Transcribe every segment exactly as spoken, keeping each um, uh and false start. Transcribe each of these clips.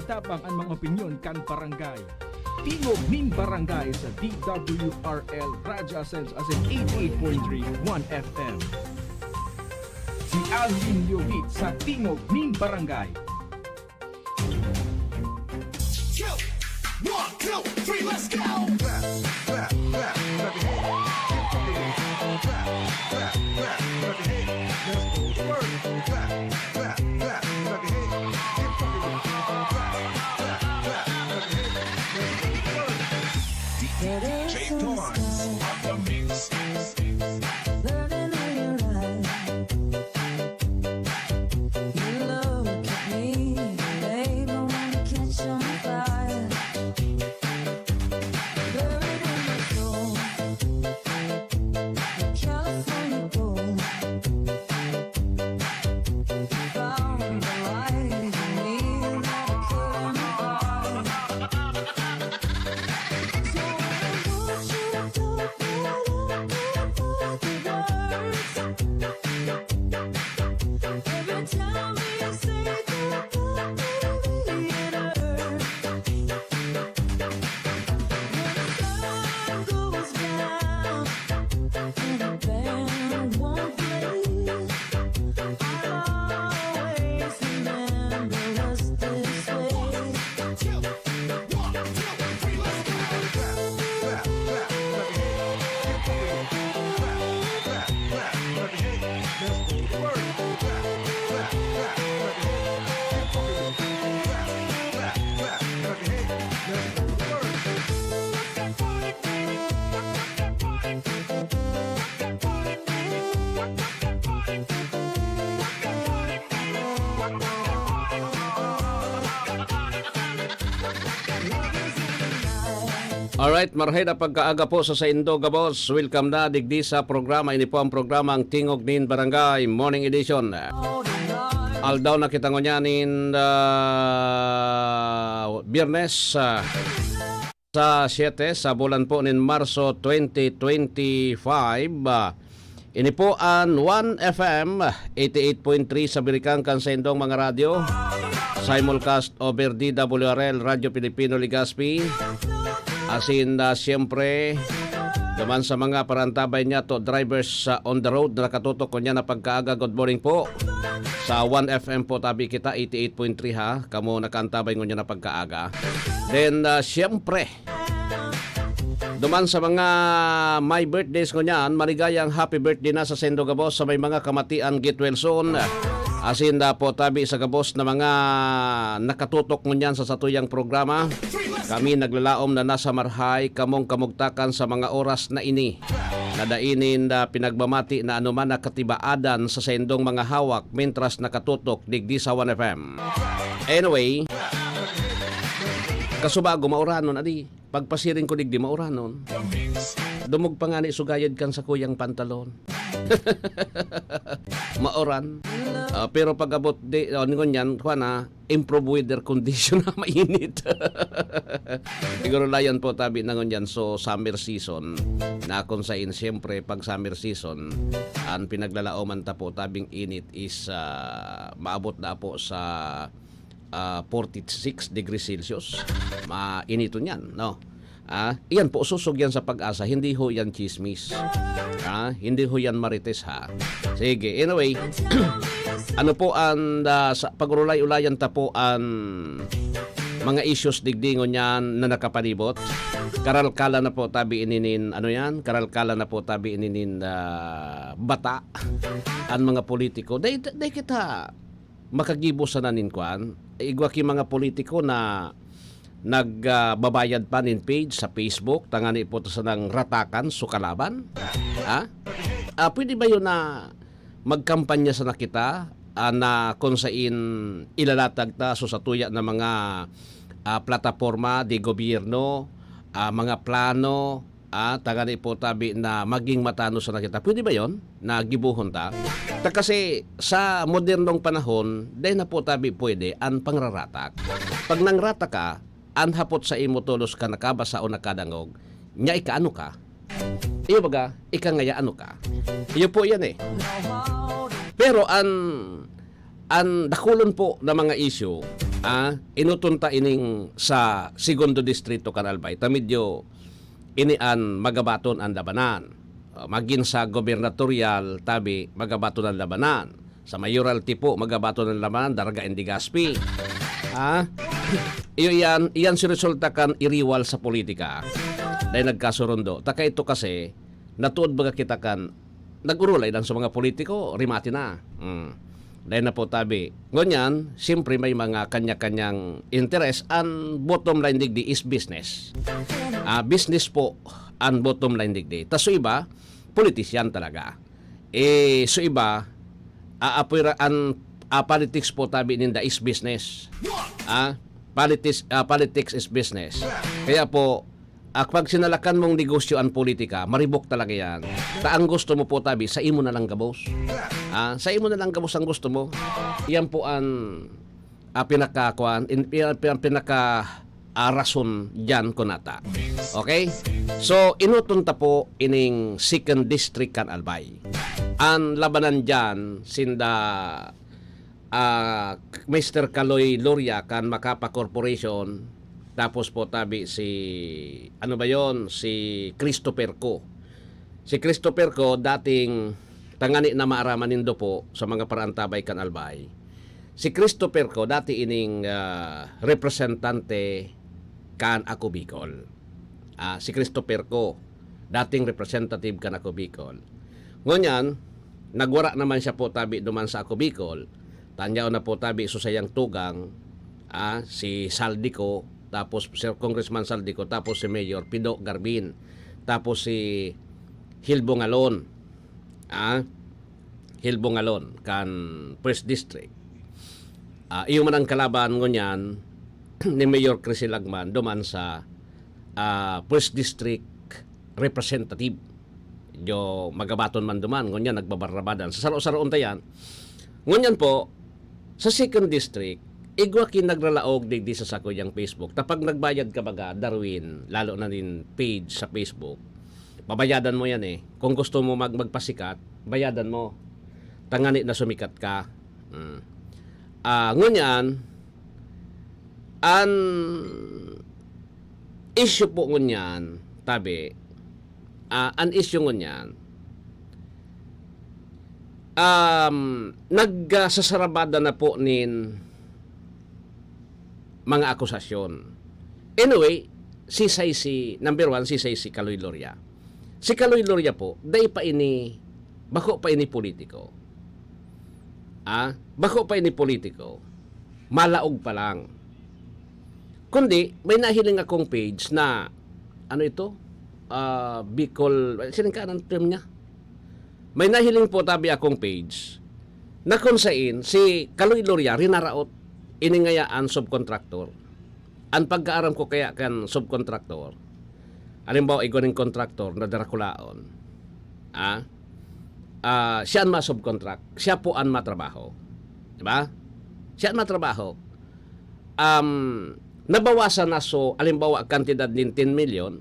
Tabang an mga opinyon kan barangay. Tingog nin Barangay sa D W R L Radyo Ascenso asin eighty-eight point three One F M. Si Alvin Llobit sa Tingog nin Barangay. One, two, three, let's go! Clap, clap, clap, clap your hands. Keep rocking. Clap, clap, clap your hands. Let's go to work. Clap, clap, clap, clap your hands. Keep rocking. Clap, clap, clap, clap your hands. Let's go to work. D J Torrance on the mix. Burning in your eyes. You look at me, babe, I wanna catch on fire. Buried in my soul, California gold. Found the light in me that I couldn't find. So I want you to talk, but I don't know the words. Every time you say goodbye, baby, it hurts. When the sun goes down and the band won't play, I'll always remember us this way. Alright, marhay na pagkaaga po sa saindo gabos. Welcome na digdi sa programa. Ini po ang programa, ang Tingog nin Barangay, Morning Edition. Aldaw na kita ngunyan nin, ah, Biyernes, ah, sa siyete sa bulan po nin Marso twenty twenty-five. Ah, ini po an One F M, eighty-eight point three sa birikang kan saindong mga radyo. Simulcast over D W R L, Radyo Pilipino Legazpi. Asin, ah, siyempre, duman sa mga parantabay niyato, drivers sa on the road na nakatutok ngunyan na pagkaaga, good morning po. Sa One F M po tabi kita, eighty-eight point three ha. Kamo nakaantabay ngunyan na pagkaaga. Then, ah, siyempre, duman sa mga may birthdays ngunyan, maligayang happy birthday na sa saindo gabos, sa may mga kamatian, get well soon. Asin da po tabi sa gabos na mga nakatutok ngunyan sa satuyang programa. Kami naglalaom na nasa marhay kamong kamugtakan sa mga oras na ini, na dai ninda pinagmamati na anoman na katibaadan sa saindong mga hawak, mentras nakatutok digdi sa One F M. Anyway, kasubago, mauranon, adi, pagpasiring ko digdi, mauranon. Dumog pa ngani sugayod kan sakuyang pantalon. Mauran. Ah, pero pag-abot di, oh, ningon yan, kuwan na, improve weather condition na mainit. Siguro layan po tabi na ngunyan. So, summer season, na kung sain, siyempre, pag summer season, ang pinaglalaoman ta po tabing init is, ah, maabot na po sa, ah, forty-six degrees Celsius. Mainiton yan, no? Ah, iyan po, susog yan sa Pag-asa, hindi ho yan chismis. Ah, hindi ho yan marites, ha? Sige, anyway, ano po ang, ah, sa, pag-urulay-ulayan ta po ang mga issues digdi ngunyan na nakapanibot? Karalkala na po tabi ininin, ano yan? Karalkala na po tabi ininin, ah, bata, ang mga politiko. Dai, dai kita makagibo sana nin kwan. Igwa ki mga politiko na nag, ah, babayad pa nin page sa Facebook, tangani po ta sanang ratakan so kalaban. Ha? Ah, pwede ba yun na magkampanya sana kita, ah, na kung sain ilalatag ta so satuya na mga, ah, plataporma de gobyerno, ah, mga plano, ah, tangani po tabi na maging matanos na kita. Pwede ba yon na gibohon ta? Ta kasi sa modernong panahon, dai na po tabi pwede an pangraratak. Pag nangrata ka, an hapot sa imo tolos ka nakabasa o nakadangog, nya ikaano ka? Iyo baga, ikangaya ano ka? Iyo po yan eh. Pero an, an dakulon po na mga isyu, Ah, inoton ta ining sa Segundo Distrito kan Albay, ta medyo ini an magabaton an labanan. Ah, magin sa gubernatorial, tabi, magabaton an labanan. Sa mayoral tipo, magabaton an labanan, Daraga and Legazpi. Ha? Iyo iyan, iyan si resulta kan iriwal sa politika. Dahil nagkasurundo. Taka ito kasi, natuod baga kita kan nag-urulay lang sa mga politiko, rimati na. Mm. Dahil na po tabi. Ngunyan, siyempre may mga kanya-kanyang interes. Ang bottom line digdi is business. Ah, business po ang bottom line digdi. Tas so iba, politician talaga. Eh, so iba, aapoy ra-, an, ah, politics po tabi ninda is business. Ah, politics, ah, politics is business. Kaya po, ah, pag sinalakan mong negosyo ang politika, maribok talaga yan. Ta ang gusto mo po tabi, sa imo na lang gabos. Ah, sa imo na lang gabos ang gusto mo. Yan po ang, ah, pinaka, kuan, in, pin-, pin-, pinaka, ah, rason diyan kunata. Okay? So, inoton ta po ining second district kan Albay. Ang labanan diyan, sinda, ah, Mister Kaloy Loria kan Macapa Corporation, tapos po tabi si, ano ba yon, si Christopher Co. Si Christopher Co, dating, tangani na maaraman nindo po sa mga paraantabay kan Albay. Si Christopher Co, dati ining, ah, representante kan Ako Bicol. Ah, si Christopher Co, dating representative kan Ako Bicol. Ngunyan, nagwara naman siya po tabi duman sa Ako Bicol. Tanyaw na po tabi so sayang tugang, ah, si Saldico, tapos Sir Congressman Saldico, tapos si Mayor Pido Garbin, tapos si Hilbongalon. Ah, Hilbongalon kan First District. Ah, iyo man ang kalaban ngunyan ni Mayor Chrissy Lagman duman sa, ah, First District Representative. Medyo magabaton man duman, ngunyan nagbabarrabadan. Sa saro-saroon ta yan. Ngunyan po, sa Second District, igwa ki nagralaog digdi sa sakuyang Facebook. Ta pag nagbayad ka baga, Darwin, lalo na nin page sa Facebook, babayadan mo yan eh. Kung gusto mo mag-, magpasikat, bayadan mo. Tangani na sumikat ka. Mm. Ah, ngunyan, an issue po ngunyan, tabi, ah, an issue ngunyan, um, nagsasarabada na po nin mga akusasyon. Anyway, sisay si, number one, sisay si Kaloy Loria. Si Kaloy Loria po, dai pa ini, bako pa ini politiko. Ah, bako pa ini politiko. Malaog pa lang. Kundi, may nahiling akong page na, ano ito? Ah, Bicol, sining ka, anong term niya? May nahiling po tabi akong page na kung sain si Kaloy Loria rinaraot, ini ngaya an subcontractor. An pagkaaram ko kaya kan subcontractor, halimbawa, igwa ning kontraktor na darakulaon, ah, ah, siya an ma-subcontract, siya po an matrabaho. Di ba? Siya an matrabaho. Um, nabawasan na so, halimbawa, kantidad nin ten million,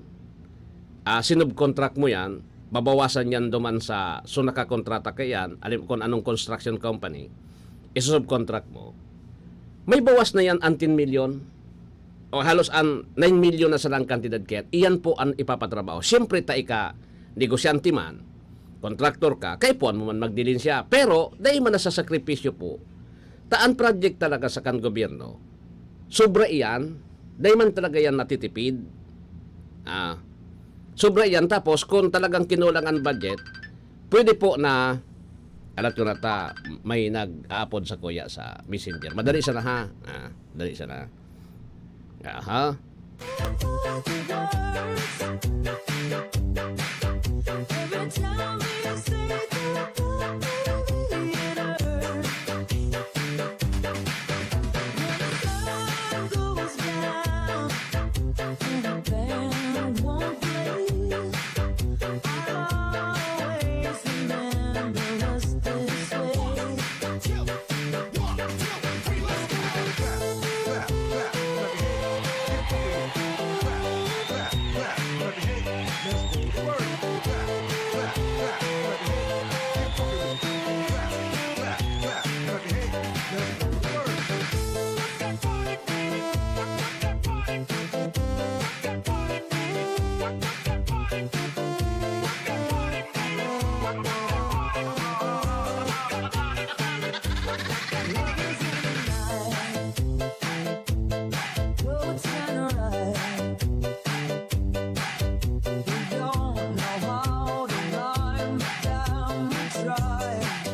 ah, sinubcontract mo yan, babawasan yan duman sa, so nakakontrata ka yan, alim, kung anong construction company, isusubcontract mo, may bawas na yan ang ten million, o halos ang nine million na sarang kantidad kaya, iyan po ang ipapatrabaho. Siyempre, ta ika, negosyante man, kontraktor ka, kaipuhan mo man magdilin siya. Pero, dahil man nasasakripisyo po, ta ang project talaga sa kan gobyerno, sobra iyan, dahil man talaga yan natitipid. Ah, sobra iyan. Tapos, kung talagang kinulang ang budget, pwede po na, alat ko na ta, may nag-aapod sa kuya sa messenger. Madali sana ha. Ah, dali sana. Aha.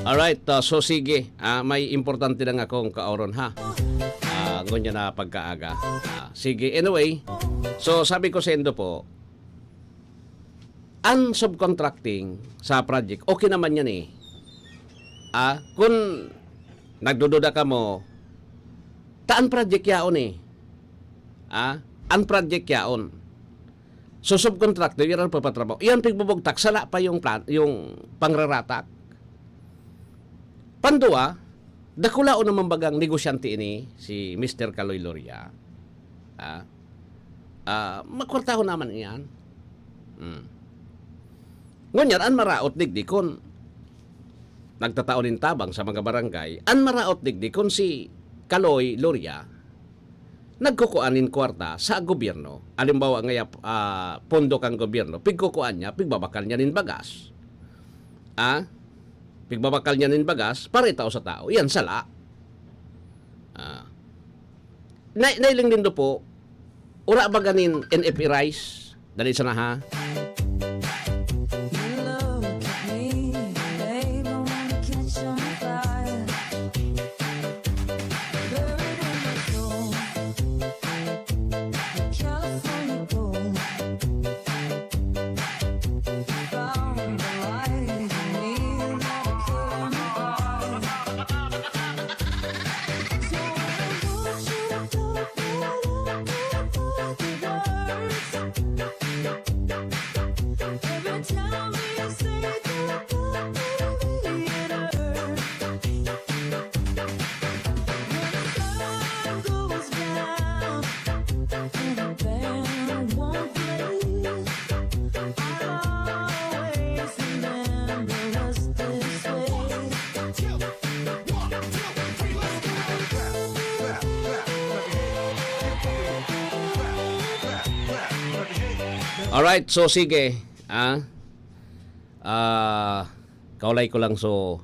Alright, uh, so sige. Ah, may importante lang akong kaoron, ha. Ah, ngunyan na pagkaaga. Ah, sige, anyway. So, sabi ko sa indo po, ang subcontracting sa project, okay naman yan eh. Ah, kung nagdududa ka mo, taan project yaon eh. Ah, ang project yaon. So, subcontractor, yan ang papatrabaho. Yan, pigbubugtak, sala pa yung plan, yung pangraratak. Pandua, dakulaon naman bagang negosyante ini, si Mister Kaloy Loria. Ah, ah, makwartaho naman iyan. Hmm. Ngunyan, an maraot digdi kun nagtatao nin tabang sa mga barangay, an maraot digdi kun si Kaloy Loria, nagkukua nin kwarta sa gobyerno. Halimbawa, ngaya, ah, pondo kan gobyerno, pigkukua niya, pigbabakal niya nin bagas. Ah? Pigbabakal niya nin bagas para itao sa tao. Yan, sala. Ah. Na, nailing nindo po, ura ba ganin N F A rice? Dali sana, ha? You look at me, babe, I wanna catch on fire. Buried in my soul, California gold. Found the light in me, never could have been. So I want you to go, go, go, go, go, go, go. Every time you say goodbye, baby, it hurts. When the sun goes down and the band won't play, I'll always remember us this way. Alright, so sige. Ah, ah, kaulay ko lang, so,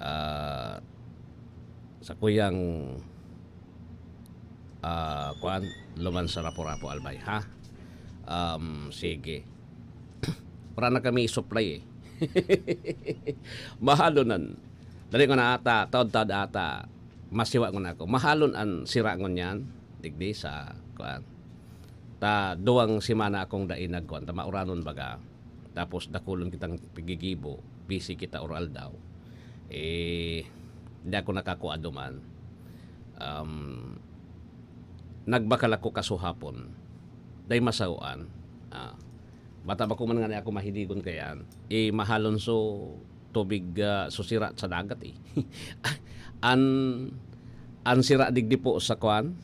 ah, sa kuyang, ah, kuan, luman sa Rapu-Rapu, Albay, ha? Um, sige. Wala na kami supply, eh. Mahalonan. Dali ko na ata, taod-taod ata, masiwa ko na ako. Mahalon an sira ngunyan, digdi sa, kuan. Ta duwang semana akong dai nagkuan, ta mauranon baga. Tapos dakulon kitang pigigibo, busy kita or aldaw. Eh, di ako nakakua duman. Um, nagbakal ako kasuhapon. Dai masaoan. Ah, bata bako man ngani ako mahiligon kayan. Eh, mahalon so tubig, ah, so sira sa dagat, eh. An, an sira digdi po sa kuan,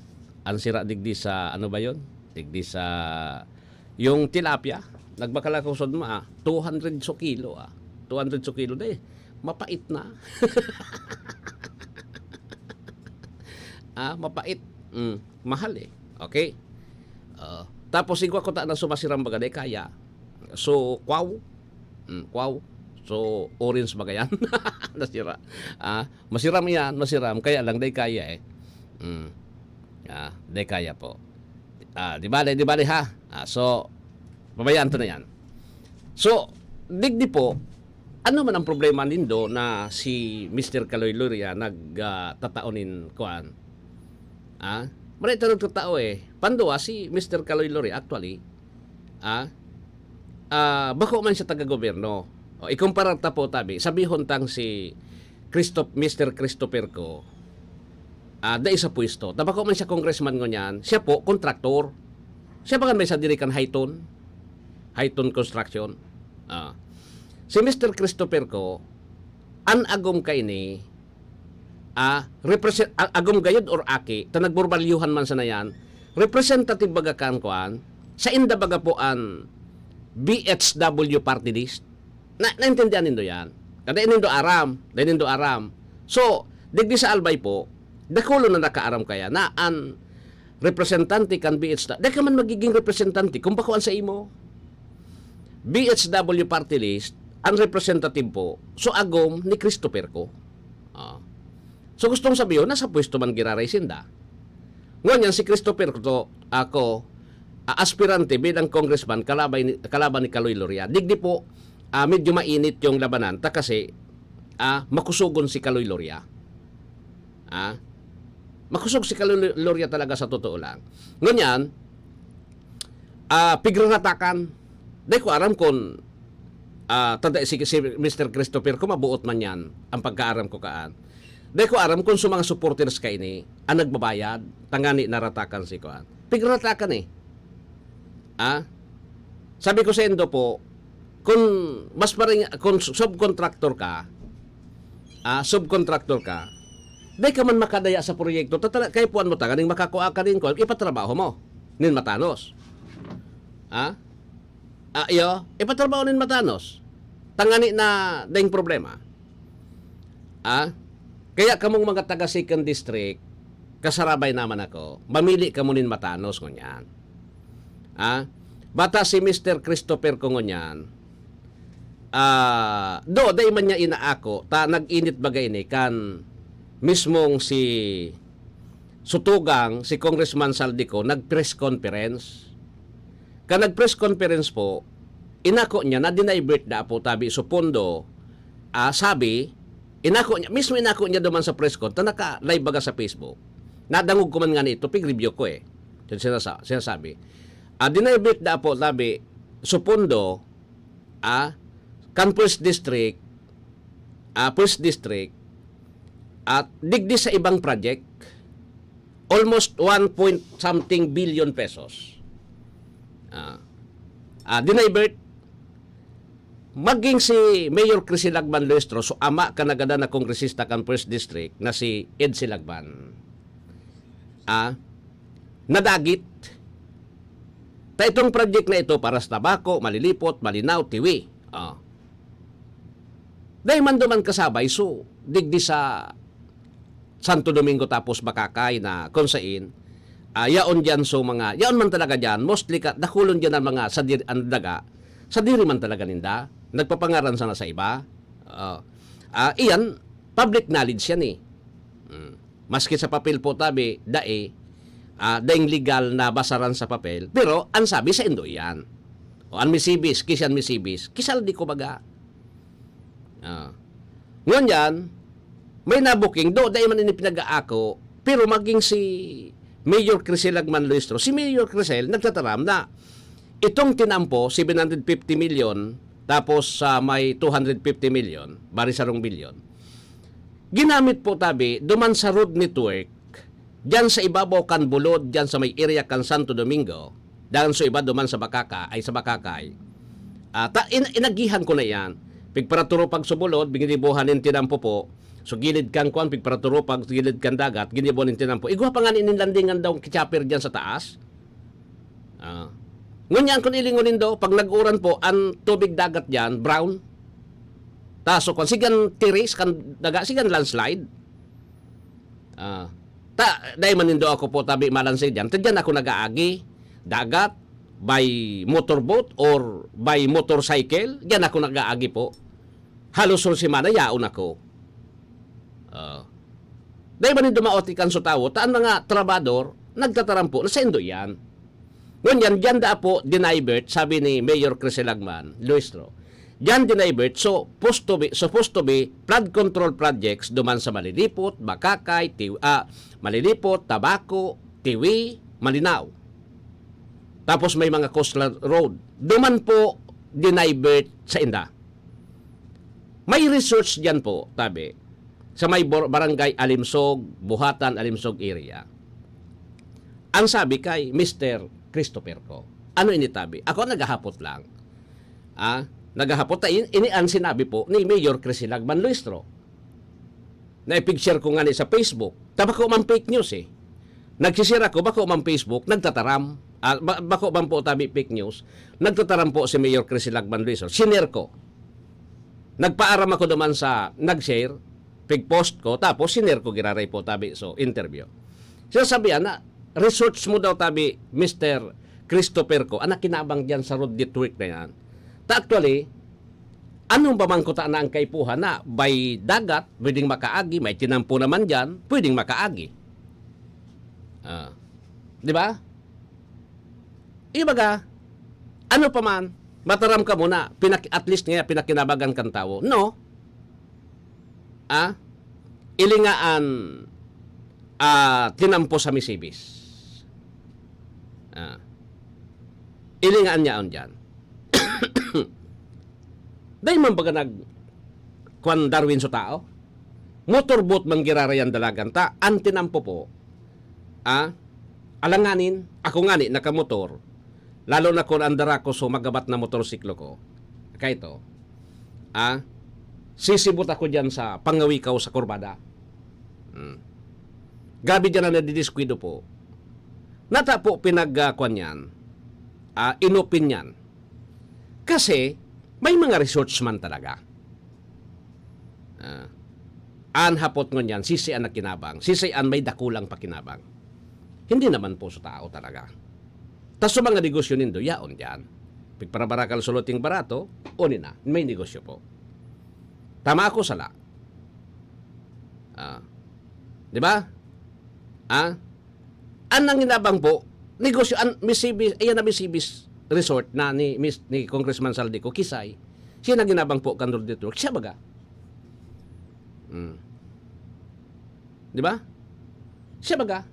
an sira digdi sa, ano ba yun? Digdi sa, yung tilapia, nagbakal ako sud ma, ah, two hundred so kilo, ah. Two hundred so kilo, dai, mapait na. Ah, mapait. Mm, mahal eh. Okay? Ah, tapos igwa ko ta na sumasiram baga, dai kaya. So, kwaw. Mm, kwaw. So, orange baga yan. Nasira. Ah, masiram yan, masiram. Kaya lang, dai kaya eh. Mm. Ah, dai kaya po. Ah, di bale, di bale ha. Ah, so, pabayaan to na yan. So, digdi po, ano man ang problema nindo na si Mister Kaloy Loria nag, ah, tatao nin kuan? Ah? Maray ta nagtatao eh. Pandua, si Mister Kaloy Loria, actually, ah, ah, bako man siya taga-gobyerno. O, ikumparar ta po, tabi, sabihon tang si Christop-, Mister Christopher ko, ah, dai sa pwesto. Ta bako man siya congressman ngunyan, siya po, kontraktor. Siya pa kan may sadiri kan Highton. Highton Construction. Ah. Si Mister Christopher ko, an agom kaini, ah, represent-, a-, agom gayod or aki, ta nagburbalyuhan man sana yan, representative baga kan kuan, sainda baga po an B H W party list. Na, naintindihan nindo yan? Kada nindo aram, dai nindo aram. So, digdi sa Albay po, dakulo na nakaaram kaya na an representante kan B H W, dai ka man magiging representante kung bakuan sa imo. B H W party list, ang representative po, so agom ni Christopher ko. Ah. So, gustong sabihon, nasa pwesto man giraray sinda. Ngunyan, si Christopher ko, ako, ah, aspirante bilang congressman kalaban ni, kalaban ni Kaloy Loria. Digdi po, ah, medyo mainit yung labanan. Ta kasi, ah, makusogon si Kaloy Loria. Ah, makusog si Kaloy Loria talaga sa totoo lang. Ngunyan, ah, pigraratakan. Dai ko aram kung, ah, tada si, si Mister Christopher ko mabuot man yan, ang pagkaaram ko kaan. Dai ko aram kung sa mga supporters ka ini, ang nagbabayad, tangani naratakan si kuan. Pigraratakan eh. Ah? Sabi ko sa indo po, kung mas maring, kung subcontractor ka, ah, subcontractor ka, dai ka man makadaya sa proyekto, tatala-, kay puan mo tanganing makakua ka nin kuan, ipatrabaho mo, nin matanos. Ah? Ah, iyo, ipatrabaho nin matanos. Tangani na daing problema. Ah? Kaya kamong mga taga Second District, kasarabay naman ako, mamili kamo nin matanos ngunyan. Ah? Bata si Mister Christopher ko ngunyan, ah, do, dai man niya inaako, ta nag-init baga ini kan mismong si Sutugang, si Congressman Saldico, nag-press conference. Kan nag-press conference po, inako niya na dinivert na po tabi so pondo, ah, sabi, inako niya, mismo inako niya duman sa press con, ta naka-live baga sa Facebook. Nadangog ko man nga nito, pig-review ko eh. Yung sinasa-, sinasabi. Ah, dinivert na po tabi so pondo, ah, kan first district, ah, first district, at digdi sa ibang project, almost one point something billion pesos. Ah, ah, dinivert, maging si Mayor Crisil Lagman Luistro, so ama ka nagadan na kongresista kan first district na si Ed Silagman. Ah, nadagit. Ta itong project na ito para sa Tabaco, Malilipot, Malinao, Tiwi. Ah. Dai man duman kasabay, so, digdi sa Santo Domingo tapos Bacacay na kung sain, ah, yaon diyan, so, mga, yaon man talaga diyan, mostly ka, dakulon diyan ang mga sadiri, ang daga, sadiri man talaga ninda, nagpapangaran sana sa iba. Ah, ah, iyan, public knowledge yan eh. Mm. Maski sa papel po tabi, dai, ah, daing legal na basaran sa papel, pero ang sabi sa indo iyan. O ang misibis, kisi ang misibis, kisaldi ko baga. Ah. Ngunyan, may nabuking, do, dai man ini pinag-aako, pero maging si Mayor Crisil Lagman Luistro, si Mayor Crisil nagtataram na itong tinampo, seven hundred fifty million, tapos sa may two hundred fifty million, bari sarong bilyon, ginamit po tabi duman sa road network, diyan sa ibabaw kan bulod, diyan sa may area kan Santo Domingo, dan so iba duman sa Bacacay, ay sa Bacacay. Ah, ta-, in-, inagihan ko na iyan. Pigparaturopag sa bulod, ginibohan nin tinampo po. So, gilid kan kwan, pigparaturopag, gilid kan dagat, ginibo nin tinampo. Igwa pa nga nin landingan daw ki chopper diyan sa taas. Ah. Ngunyan, kung ilingon nindo, pag nag-uran po, ang tubig dagat diyan, brown. Ta, so, kung sigan tiris, kan daga, sigan landslide. Ah. Ta, dai man nindo ako po tabi malanse diyan. Ta diyan ako nag-aagi. Dagat, by motorboat or by motorcycle, diyan ako nag-aagi po. Halos sul semana, yaon ako. Ah. Dai man nindo maotikan sa tawo, ta ang mga trabador, nagtatarampo na saindo yan. Ngunyan, diyan daa po dinivert, sabi ni Mayor Crisil Lagman Luistro. Diyan dinivert, so, supposed to be, supposed to be flood control projects duman sa Malilipot, Bacacay, Tiw-, ah, Malilipot, Tabaco, Tiwi, Malinao. Tapos may mga coastal road. Duman po dinivert sa inda. May research diyan po, tabi, sa may bor-, barangay Alimsog, Buhatan, Alimsog area. Ang sabi kay Mister Christopher ko, ano ini tabi? Ako naghahapot lang. Ah, naghahapot ta in-, ini ang sinabi po ni Mayor Crisil Lagman Luistro. Na ipig-share ko nga ni sa Facebook. Ta bako man fake news eh. Nagsishare ako, bako man Facebook, nagtataram. Ah, ba-, bako man po tabi fake news, nagtataram po si Mayor Crisil Lagman Luistro. Sinare ko. Nagpaaram ako duman sa nag-share, pig-post ko, tapos sinare ko giraray po tabi. So, interview. Sinasabihan na, research mo daw tabi, Mister Christopher ko, ang nakinabang diyan sa road network na yan. Ta actually, anong ba man kuta na ang kaipuhan na by dagat, pwedeng makaagi, may tinampo naman diyan, pwedeng makaagi. Ah. Di ba? Ibaga, ano pa man, mataram ka muna, pinak-, at least nga, pinakinabagan kang tawo. No? ah, ilingaan, ah, tinampo sa misibis. Ah, ilingaan niya on diyan. Dai man baga nag-, kwan, Darwin sa tao? Motorboat man girarayan dalagan ta, an tinampo po, ah, alanganin, ako ngani nakamotor, lalo na kun an dara ko so magabat na motorsiklo ko. Kaito, ah, sisibot ako diyan sa pangawikaw sa kurbada. Hmm. Grabe diyan na nadidiskuido po. Nata po pinag, ah, kwan yan, ah, inopin yan. Kasi may mga resorts man talaga. Ah, an hapot ngunyan, sisay an nakinabang, sisay an may dakulang pakinabang. Hindi naman po sa tao talaga. Tas sa mga negosyo nindo, yaon diyan. Pigparabarakal suluting barato, oni na, may negosyo po. Tama ako, sala? Ah. Di ba? Ah? An nanginabang po, negosyo, an Misibis, ayan na Misibis Resort na ni Mis-, ni Congressman Zaldy ko, kisay, siya nanginabang po kan road network, siya baga. Hmm. Di ba? Siya baga.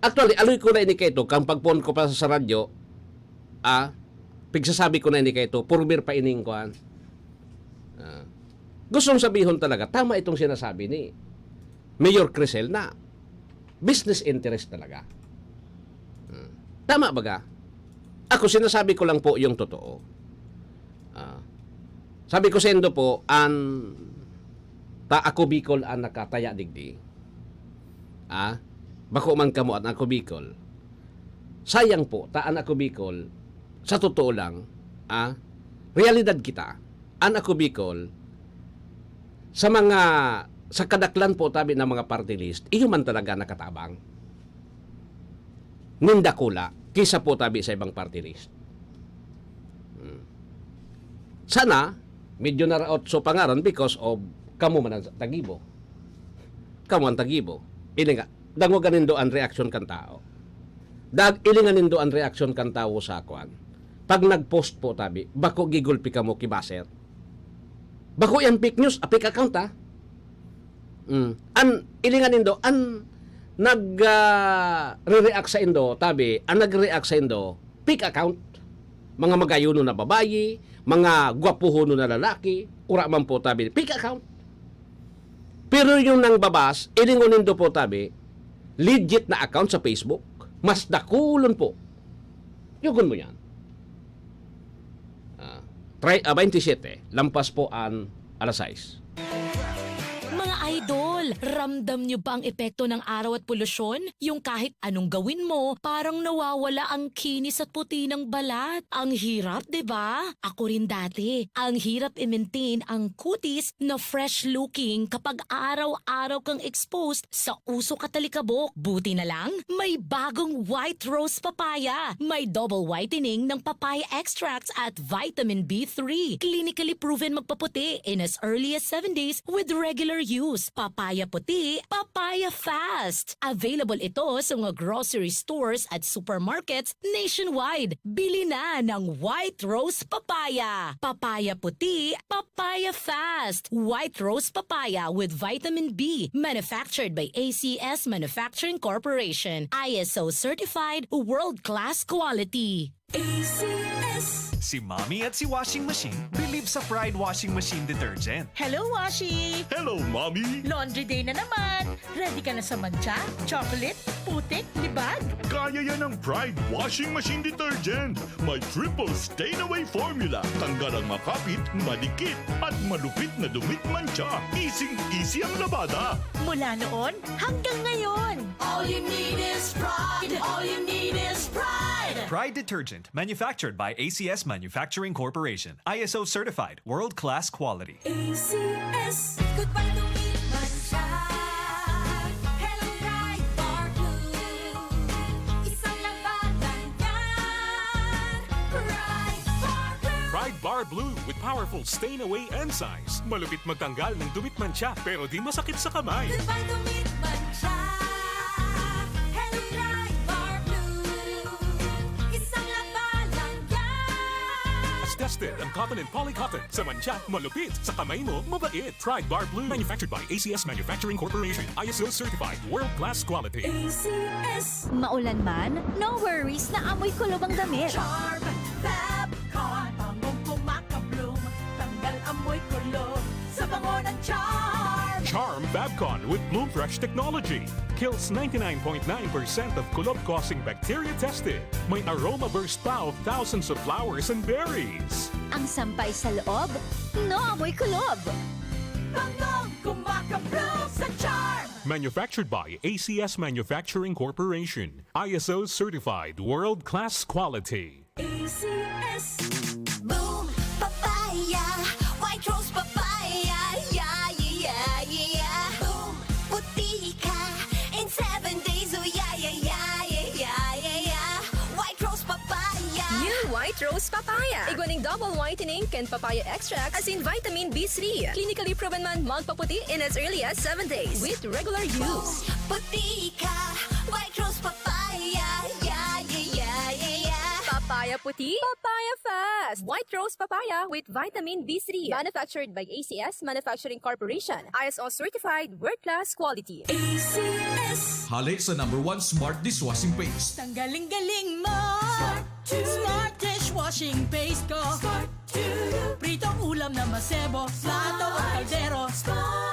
Actually, aloy ko na ini kaito, kan pagpoon ko pa sa radyo, ah, pigsasabi ko na ini kaito, purmir pa ining kuan. Ah. Gustong sabihon talaga, tama itong sinasabi ni Mayor Crisel na business interest talaga. Hmm. Tama baga? Ako, sinasabi ko lang po yung totoo. Ah. Sabi ko saindo po, an ta ako Bicol an nakataya digdi. Ah, bako man kamo an ako Bicol. Sayang po, ta an ako Bicol, sa totoo lang, ah, realidad kita. An ako Bicol, sa mga, sa kadaklan po tabi ng mga party list, iyo man talaga nakatabang nin dakula kaysa po tabi sa ibang party list. Hmm. Sana, medyo naraot so pangaran because of kamo man ang tagibo. Kamo ang tagibo. Ini nga, dangoga nindo an reaksyon kan tao. Dag-, ilingan nindo an reaksyon kan tawo sa kwan. Pag nag-post po tabi, bako gigulpi kamo ki baser. Bako yan fake news, a fake account, ha? Mm. An, ilingan nindo, an nag, ah, re-react saindo, tabi, an nag-react saindo, fake account. Mga magayonon na babayi, mga gwapohonon na lalaki, ura man po tabi, fake account. Pero yung nangbabas, ilingon nindo po tabi, legit na account sa Facebook. Mas dakulon po. Yugon mo yan. Ah, tri-, ah, twenty-seven, lampas po an alas sais. Mga idol, ramdam niyo ba ang epekto ng araw at polusyon? Yung kahit anong gawin mo, parang nawawala ang kinis at puti ng balat. Ang hirap, di ba? Ako rin dati. Ang hirap i-maintain ang kutis na fresh looking kapag araw-araw kang exposed sa usok at alikabok. Buti na lang, may bagong White Rose Papaya. May double whitening ng papaya extracts at vitamin B three. Clinically proven magpaputi in as early as seven days with regular use. Papaya puti, papaya fast. Available ito sa mga grocery stores at supermarkets nationwide. Bili na ng White Rose Papaya. Papaya puti, papaya fast. White Rose Papaya with vitamin B. Manufactured by A C S Manufacturing Corporation. I S O certified, world-class quality. A C S. Si Mommy at si Washing Machine believe sa Pride Washing Machine Detergent. Hello, Washi! Hello, Mommy! Laundry day na naman! Ready ka na sa mantsa, chocolate, putik, libag? Kaya yan ng Pride Washing Machine Detergent. May triple stain away formula. Tanggal ang makapit, madikit, at malupit na dumitmantsa. Easing-easy ang labada. Mula noon hanggang ngayon. All you need is Pride. All you need is Pride. Pride Detergent, manufactured by A C S Manufacturing Corporation. I S O certified, world-class quality. A C S. Goodbye to me, mantsa. Hello, Pride Bar Blue. Isang labanan yan. Pride Bar Blue. Pride Bar Blue with powerful stain away enzymes. Malupit magtanggal ng dumitmantsa pero di masakit sa kamay. Goodbye to me, mantsa. Hello, Pride Bar Blue. Isang labanan yan. Hasta Tested ang cotton and poly cotton. Sa mantsa, malupit. Sa kamay mo, mabait. Pride Bar Blue. Manufactured by A C S Manufacturing Corporation. I S O certified. World class quality. A C S. Maulan man, no worries na amoy kulob ang damit. Charm Fab Con. Bangong kumakabloom. Tanggal amoy kulob sa bango ng Charm. Charm Fab Con with Bloom Fresh technology. Kills ninety-nine point nine percent of kulob-causing bacteria tested. May aroma burst pa of thousands of flowers and berries. Ang sampay sa loob, no amoy kulob. Bangong kumakabloom sa Charm. Manufactured by A C S Manufacturing Corporation. I S O certified world-class quality. A C S. Boom Papaya, White Rose Papaya, yeah, yeah, yeah. Boom, puti ka in seven days, oh yeah, yeah, yeah, yeah, yeah, yeah, yeah. White Rose Papaya. New White Rose Papaya. Igwa ning double whitening kan papaya extract, asin vitamin B three. Clinically proven man magpaputi in as early as seven days with regular use. Puti ka, White Rose Papaya, yeah, yeah, yeah, yeah, yeah. Papaya puti, papaya fast. White Rose Papaya with vitamin B three. Manufactured by A C S Manufacturing Corporation. I S O certified, world-class quality. A C S. Hale sa number one smart dishwashing paste. Tanggaling-galing mo. Smart dishwashing paste ko. Pritong ulam na masebo, plato o kaldero.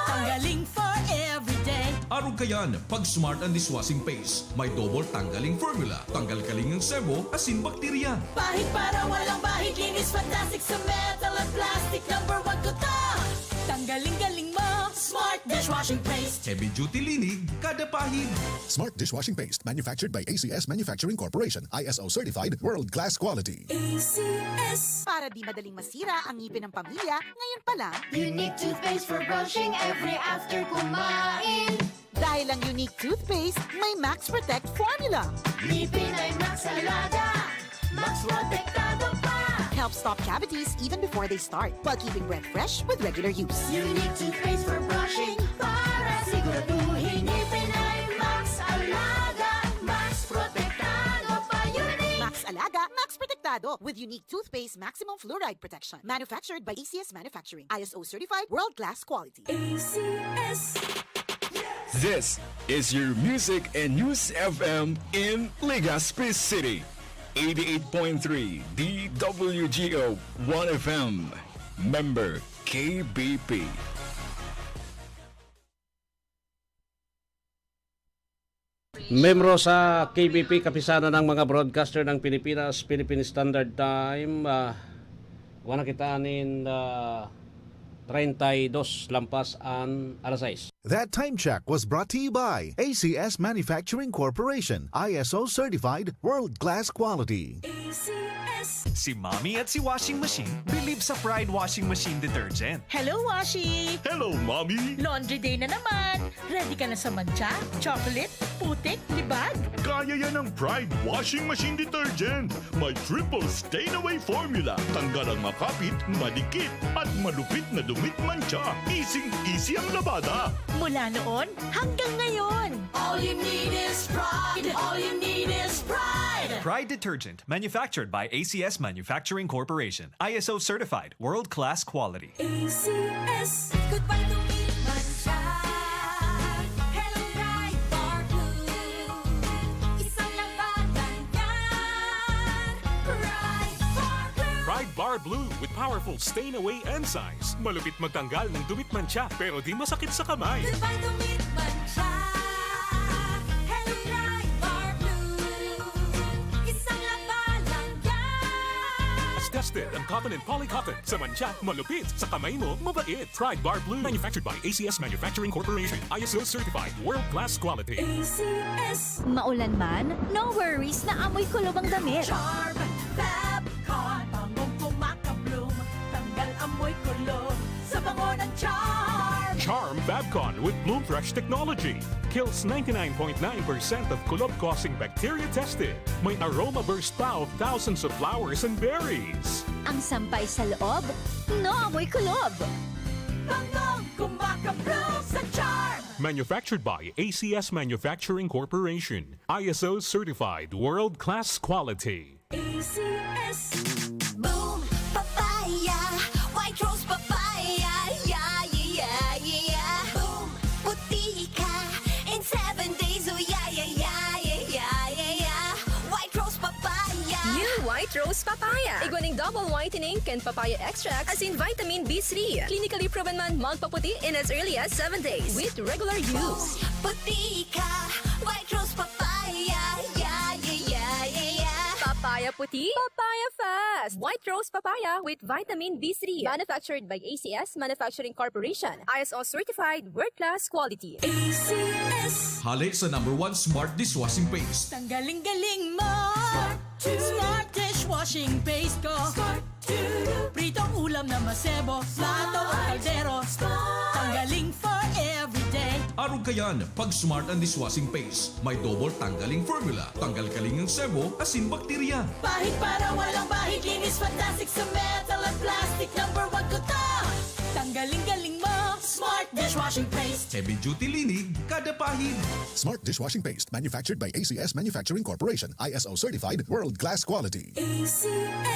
Tanggaling for everyday. Arog kayan, pag Smart ang dishwashing paste. May double tanggaling formula. Tanggal kaling ang sebo, asin bakterya. Pahid para walang bahid, linis fantastic sa metal at plastic. Number one ko to. Tanggaling-galing mo, Smart dishwashing paste. Heavy duty linig, kada pahid. Smart dishwashing paste, manufactured by A C S Manufacturing Corporation, I S O certified, world class quality. A C S. Para di madaling masira ang ngipin ng pamilya, ngayon pa lang. Unique toothpaste for brushing every after kumain. Dahil ang Unique toothpaste may Max Protect formula. Ngipin ay Max Alaga, Max Protektado pa. Helps stop cavities even before they start, while keeping breath fresh with regular use. Unique toothpaste for brushing para siguraduhin ngipin ay Max Alaga, Max Protektado pa. Unique. Max Alaga, Max Protektado with Unique toothpaste maximum fluoride protection. Manufactured by A C S Manufacturing. I S O certified, world class quality. A C S. This is your Music and News F M in Legazpi City. Eighty-eight point three D W G O One F M. Member K B P. Membro sa K B P, Kapisanan ng mga Broadcaster ng Pilipinas, Philippine Standard Time, ah, wala kita nin, ah, treinta y dos lampas an alas sais. That time check was brought to you by A C S Manufacturing Corporation, I S O certified, world-class quality. A C S. Si Mommy at si Washing Machine believe sa Pride Washing Machine Detergent. Hello, Washi! Hello, Mommy! Laundry day na naman! Ready ka na sa mantsa, chocolate, putik, libag? Kaya yan ng Pride Washing Machine Detergent. May triple stain away formula. Tanggal ang makapit, madikit, at malupit na dumit mantsa. Easy-easy ang labada. Mula noon hanggang ngayon. All you need is Pride. All you need is Pride. Pride Detergent, manufactured by A C S Manufacturing Corporation. I S O certified, world-class quality. A C S. Goodbye to meat mantsa. Hello, Pride Bar Blue. Isang labanan yan. Pride Bar Blue. Pride Bar Blue with powerful stain away enzymes. Malupit magtanggal ng dumit mantsa, pero di masakit sa kamay. Goodbye to meat mantsa. Hello, Pride Bar Blue. Isang labanan yan. Tested ang cotton and poly cotton. Sa mantsa, malupit. Sa kamay mo, mabait. Pride Bar Blue. Manufactured by A C S Manufacturing Corporation. I S O certified. World class quality. A C S. Maulan man, no worries na amoy kulob ang damit. Charm Fab Con. Bangong kumakabloom. Tanggal amoy kulob sa bango ng Charm. Charm Fab Con with Bloom Fresh technology. Kills ninety-nine point nine percent of kulob-causing bacteria tested. May aroma burst pa of thousands of flowers and berries. Ang sampay sa loob, no amoy kulob. Bangong kumakabloom sa Charm. Manufactured by A C S Manufacturing Corporation. I S O certified world-class quality. A C S. Boom! Papa! White Rose Papaya. Igwa ning double whitening kan papaya extract asin vitamin B three. Clinically proven man magpaputi in as early as seven days with regular use. Puti ka, White Rose Papaya. Yeah, yeah, yeah, yeah, yeah. Papaya puti, papaya fast. White Rose Papaya with vitamin B three. Manufactured by A C S Manufacturing Corporation. I S O certified, world-class quality. A C S. Hale sa number one smart dishwashing paste. Tanggaling-galing mo. Smart. Smart dishwashing paste ko. Smart. Pritong ulam na masebo, plato o kaldero. Smart. Tanggaling for everyday. Arog kayan, pag Smart ang dishwashing paste. May double tanggaling formula. Tanggal-galing ang sebo, asin bakterya. Pahid para walang bahid, linis fantastic sa metal at plastic. Number one ko to. Tanggaling-galing mo. Smart dishwashing paste. Heavy duty linig, kada pahid. Smart dishwashing paste, manufactured by A C S Manufacturing Corporation, I S O certified, world-class quality. A C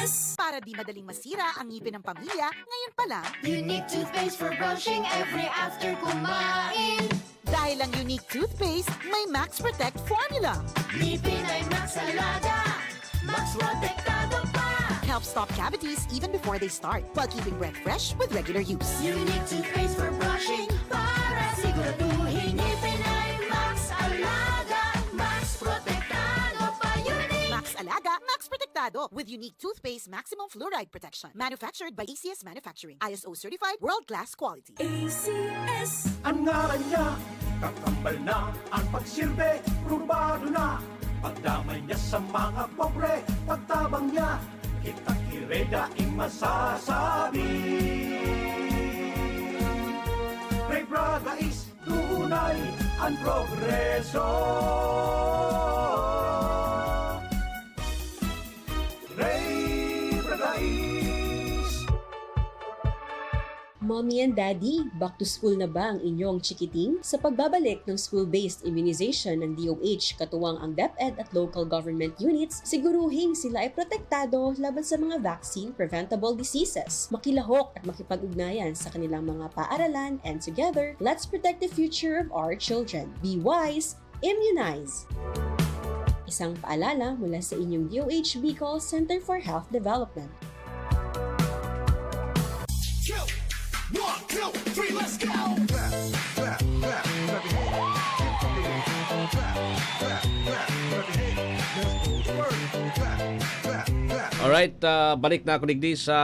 S. Para di madaling masira ang ngipin ng pamilya, ngayon pa lang. Unique toothpaste for brushing every after kumain. Dahil ang Unique Toothpaste may Max Protect Formula. Ngipin ay Max Alaga, Max Protektado pa. Helps stop cavities even before they start, while keeping breath fresh with regular use. Unique toothpaste for brushing para siguraduhin ngipin ay Max Alaga, Max Protektado pa. Unique. Max Alaga, Max Protektado with Unique Toothpaste Maximum Fluoride Protection. Manufactured by A C S Manufacturing. I S O certified, world-class quality. A C S. Ang ngaran niya, kakambal na ang pagsirbe, probado na. Pagdamay niya sa mga pobre, pagtabang niya, kitang ire daing masasabi. Ray Braga is tunay ang progreso. Ray Braga is. Mommy and Daddy, back to school na ba ang inyong chikiting? Sa pagbabalik ng school-based immunization ng D O H, katuwang ang DepEd at local government units, siguruhing sila ay protektado laban sa mga vaccine-preventable diseases. Makilahok at makipag-ugnayan sa kanilang mga paaralan, and together, let's protect the future of our children. Be wise, immunize! Isang paalala mula sa inyong D O H Bicol Center for Health Development. Two, one, two, three, let's go! Clap, clap, clap, clap your hands. Keep the beat. Clap, clap, clap, clap your hands. Let's go to work. Clap, clap, clap. Alright, ah, balik na ako digdi sa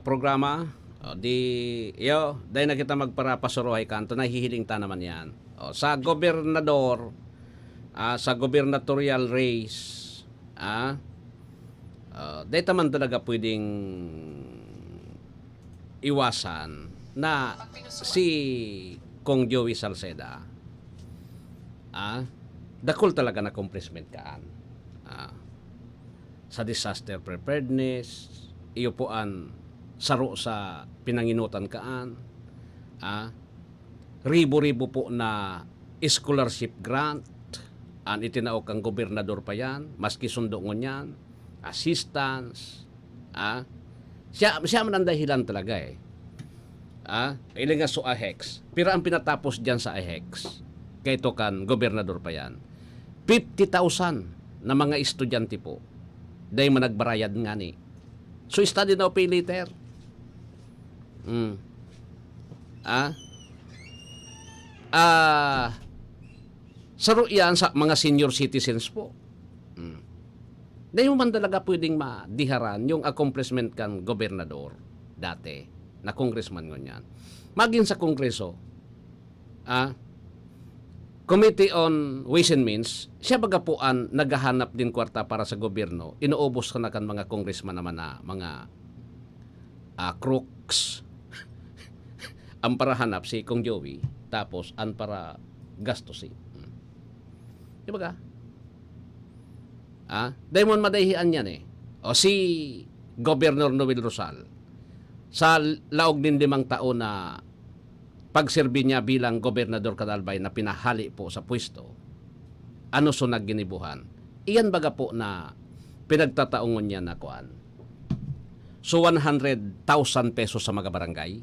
programa. Ah, di, yo, dai na kita magparapasuruhay kanto, nahihiling ta naman yan. O, sa gobernador, ah, sa gubernatorial race, ah, ah, dai ta man talaga pwedeng iwasan na si Cong Joey Salceda, ah, dakul talaga na accomplishment kaan. Ah, sa disaster preparedness, iyo po an saro sa pinanginutan kaan, ah, ribo-ribo po na scholarship grant an itinao kan gobernador pa yan, maski sundo ngunyan, assistance, ah, siya, siya man ang dahilan talaga eh. Ah, ilinga so AHEX. Pero ang pinatapos diyan sa AHEX, kay ito kan gobernador pa yan, fifty thousand na mga estudyante po, dahil man nagbarayad ngani. So, study now, pay later. Mm. Ah? Ah, saro yan sa mga senior citizens po. Mm. Dahil mo man talaga pwedeng madiharan yung accomplishment kan gobernador dati, na congressman ngunyan. Magin sa kongreso, ah, Committee on Ways and Means, siya baga po an naghahanap din kwarta para sa gobyerno, inuubos ka na kan mga congressman naman na mga, ah, crooks. Ang parahanap si Cong Joey, tapos ang para gastusin. Hmm. Di ba ka? Ah, dai mo madaihian yan eh. O si Governor Noel Rosal, sa laog nin limang taon na pagserbi niya bilang gobernador kan Albay na pinahali po sa pwesto, ano so nagginibuhan? Iyan baga po na pinagtataongon niya na kuan. So, one hundred thousand pesos sa mga barangay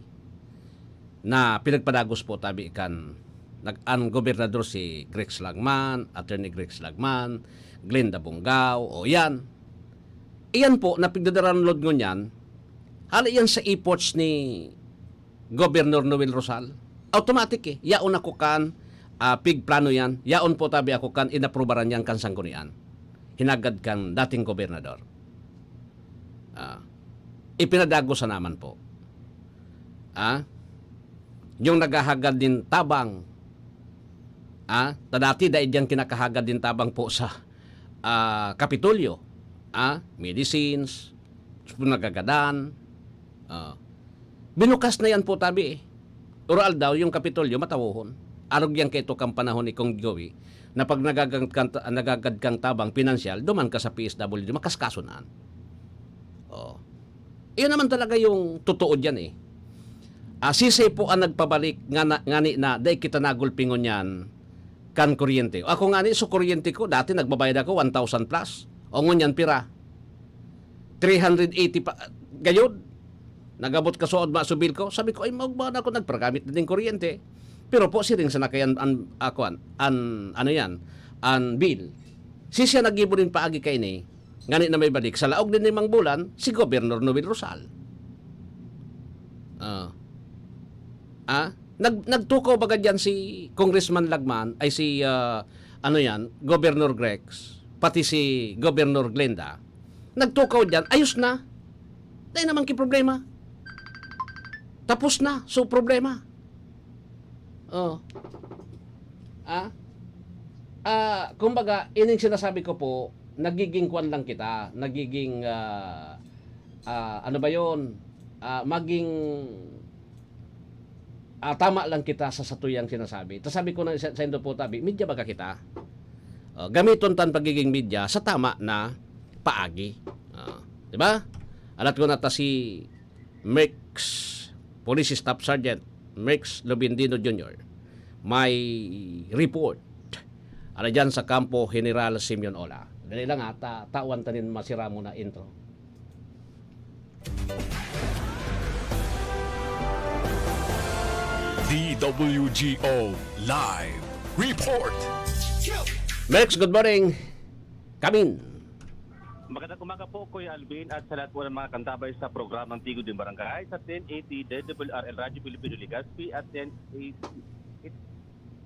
na pinagpadagos po tabi kan nag-, ang gobernador si Grex Lagman, Attorney Grex Lagman, Glenda Bongao, o yan. iyan po na pigdadaranlod ngunyan, hali yan sa efforts ni Governor Noel Rosal. Automatic eh. Yaon ako kan, ah, pigplano yan. Yaon po tabi ako kan inaprubaran yan kan sanggunian. Hinagad kan dating gobernador. Ah, ipinadagos na naman po. Ah, yung naghahagad din tabang. Ah, ta dati dai diyan kinakahagad din tabang po sa, ah, Kapitolyo. Ah, medicines, nagagadan. Ah, binukas na yan po tabi eh. Oral daw yung Kapitolyo, matawohon. Arog yan kaito kan panahon ni Cong Joey, na pag nagagad kang, nagagad kang tabang pinansyal, duman ka sa P S W D, makaskaso na. Oh. Iyon naman talaga yung totoo diyan eh. Ah, sisay po ang nagpabalik nga na, ngani na dai kita nagulpingon yan kan kuryente. Ako ngani, so kuryente ko, dati nagbabayad ako one thousand plus. O ngunyan, pira? Three hundred eighty pa, gayod. Nagabot ka suod, masubil ko. Sabi ko, "Ay, maugma na ako, nagpagamit na din kuryente." Pero po, siring sa nakayan, an, ako, an, an, ano yan, an bill. Si siya naggibo nin paagi kaini, ngani na may balik sa laog nin limang bulan, si Governor Noel Rosal. Ah. Ah? Nag, nagtukaw baga diyan si Congressman Lagman, ay si, ah, ano yan, Governor Grex, pati si Governor Glenda. Nagtukaw diyan, ayos na. Dai naman ki problema. Tapos na, so problema. Oh. Ah? Ah, kumbaga, ining sinasabi ko po, nagiging kwan lang kita, nagiging, ah, ah, ano ba yon? Ah, maging, ah, tama lang kita sa satuyang sinasabi. Ta sabi ko na sa, saindo po tabi, media baga kita. Oh, gamiton tan pagiging media sa tama na paagi. Ah, di ba? Alat ko na ta si Merx, Police Staff Sergeant Merx Lubindino Junior, may report. Ala dyan sa kampo, General Simeon Ola. Dali lang ha, ta tawan ta nin masira mo na intro. D W G O Live Report. Merx, good morning. Kamin. Magandang umaga po, Kuya Alvin, at sa lahat po ng mga kantabay sa programang Tigo din Barangay sa ten eighty D W R L Radyo Pilipino Legazpi at ten eighty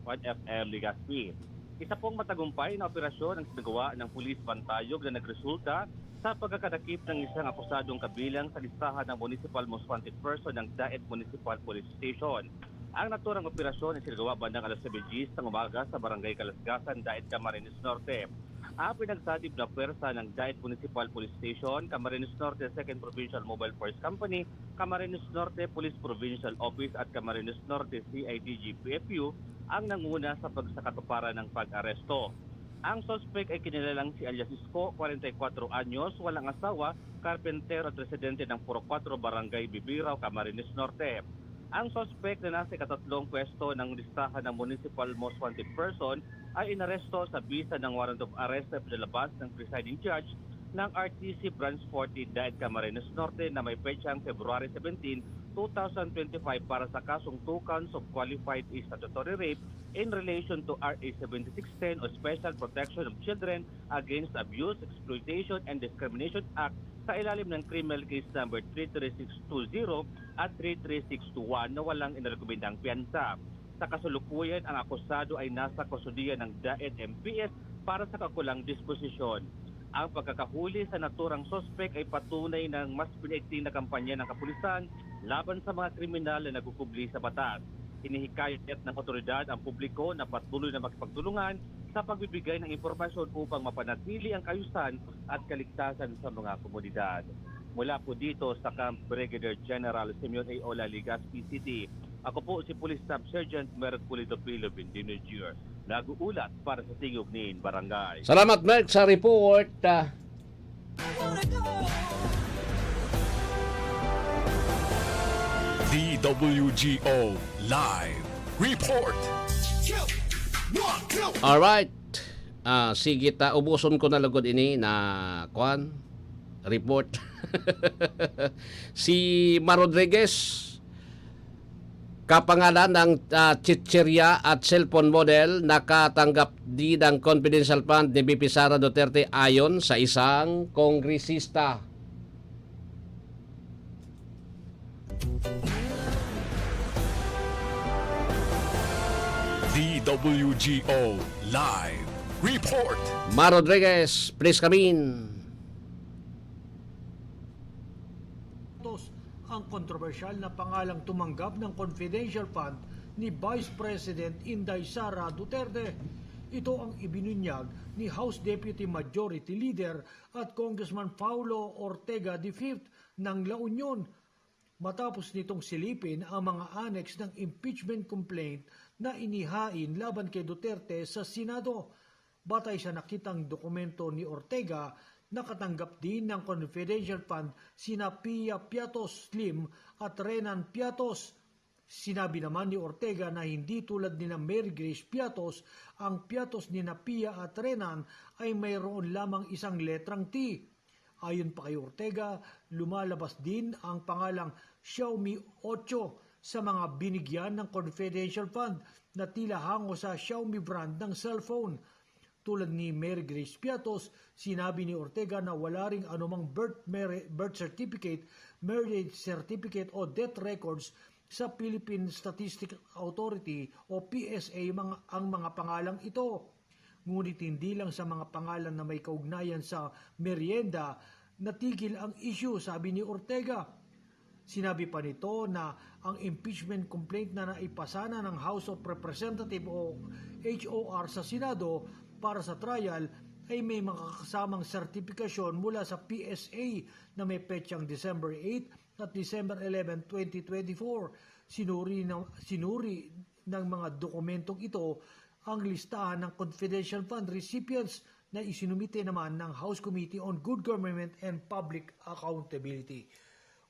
one F M Legazpi. Isa pong matagumpay na operasyon ang sinagawa ng Police Bantayog na nagresulta sa pagkakadakip ng isang akusadong kabilang sa listahan ng Municipal Most Wanted Person ng Daet Municipal Police Station. Ang naturang operasyon ay sinagawa bandang alas nuebe ng umaga sa Barangay Kalasgasan, Daet, Camarines Norte. Ang pinagsadib na pwersa ng Daet Municipal Police Station, Camarines Norte Second Provincial Mobile Force Company, Camarines Norte Police Provincial Office at Camarines Norte C I D G P F U ang nanguna sa pagsakatuparan ng pag-aresto. Ang suspek ay kinilalang si alias Isko, kwarenta y kwatro anyos, walang asawa, karpentero at residente ng Purok Kwatro, Barangay Bibirao, Camarines Norte. Ang suspek na nasa ikatatlong pwesto ng listahan ng Municipal Most Wanted Person ay inaresto sa bisa ng warrant of arrest na pinalabas ng presiding judge ng R T C Branch fourteen Daet, Camarines Norte na may petsang February seventeen, two thousand twenty-five para sa kasong two counts of qualified statutory rape in relation to R A seventy-six ten o Special Protection of Children Against Abuse, Exploitation, and Discrimination Act sa ilalim ng Criminal Case Number three three six two zero at three three six two one na walang inirekomendang piyansa. Sa kasalukuyan, ang akusado ay nasa kustodiya ng Daet M P S para sa kaukulang disposisyon. Ang pagkakahuli sa naturang suspek ay patunay ng mas pinaigting na kampanya ng kapulisan laban sa mga kriminal na nagkukubli sa batas. Hinihikayat ng awtoridad ang publiko na patuloy na makipagtulungan sa pagbibigay ng impormasyon upang mapanatili ang kaayusan at kaligtasan sa mga komunidad. Mula po dito sa Camp Brigadier General Simeon A. Ola, Legazpi City, ako po si Police Staff Sergeant Merck Pulido Pilo Bindino Junior, nag-uulat para sa Tingog nin Barangay. Salamat, Merck, sa report. Ah, D W G O Live Report. Alright. Ah, sige ta, ubuson ko na lugod ini na, kwan, report. Si Ma Rodriguez, kapangalan ng, ah, chichirya at cellphone model, nakatanggap din ng confidential fund ni V P Sara Duterte, ayon sa isang kongresista. D W G O Live Report. Mar Rodriguez, please come in. Tos ang kontrobersyal na pangalang tumanggap ng confidential fund ni Vice President Inday Sara Duterte. Ito ang ibinunyag ni House Deputy Majority Leader at Congressman Paulo Ortega the fifth ng La Union, matapos nitong silipin ang mga annex ng impeachment complaint na inihain laban kay Duterte sa Senado. Batay sa nakitang dokumento ni Ortega, nakatanggap din ng confidential fund sina Pia Piatos Slim at Renan Piatos. Sinabi naman ni Ortega na hindi tulad nina Mary Grace Piatos, ang Piatos nina Pia at Renan ay mayroon lamang isang letrang T. Ayon pa kay Ortega, lumalabas din ang pangalang Xiaomi eight sa mga binigyan ng confidential fund na tila hango sa Xiaomi brand ng cellphone. Tulad ni Mary Grace Piatos, sinabi ni Ortega na wala ring anumang birth, mari- birth certificate, marriage certificate o death records sa Philippine Statistics Authority o P S A mga, ang mga pangalang ito. Ngunit hindi lang sa mga pangalan na may kaugnayan sa merienda natigil ang issue, sabi ni Ortega. Sinabi pa nito na ang impeachment complaint na naipasa na ng House of Representatives o H O R sa Senado para sa trial ay may makakasamang sertipikasyon mula sa P S A na may petsang December eight at December eleven, twenty twenty-four. Sinuri, na, sinuri ng mga dokumentong ito ang listahan ng confidential fund recipients na isinumite naman ng House Committee on Good Government and Public Accountability.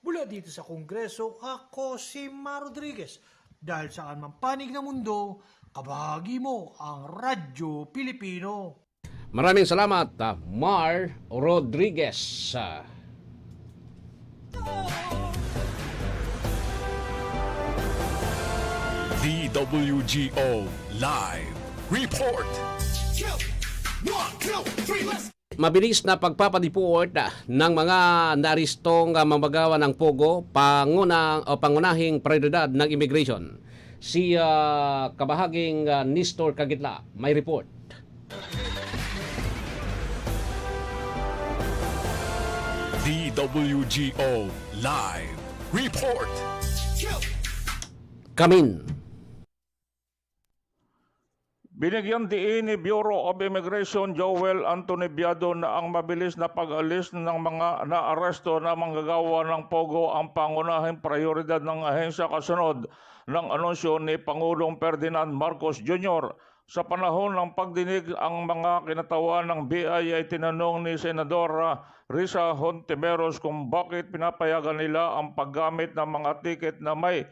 Mula dito sa Kongreso, ako si Mar Rodriguez. Dahil saan man panig ng mundo, kabahagi mo ang Radyo Pilipino. Maraming salamat, ah, Mar Rodriguez. Ah, D W G O Live Report. Mabilis na pagpapadeport, ah, ng mga naarestong, ah, mamagawa ng POGO, panguna, o pangunahing prioridad ng immigration. Si, ah, Kabahaging, ah, Nestor Kagitla may report. D W G O Live Report. Kamin. Binigyan diin ni Bureau of Immigration Joel Anthony Biado na ang mabilis na pag-alis ng mga naaresto na manggagawa ng POGO ang pangunahing prioridad ng ahensya kasunod ng anunsyo ni Pangulong Ferdinand Marcos Junior. Sa panahon ng pagdinig, ang mga kinatawan ng B I ay tinanong ni Senadora Risa Hontiveros kung bakit pinapayagan nila ang paggamit ng mga tiket na may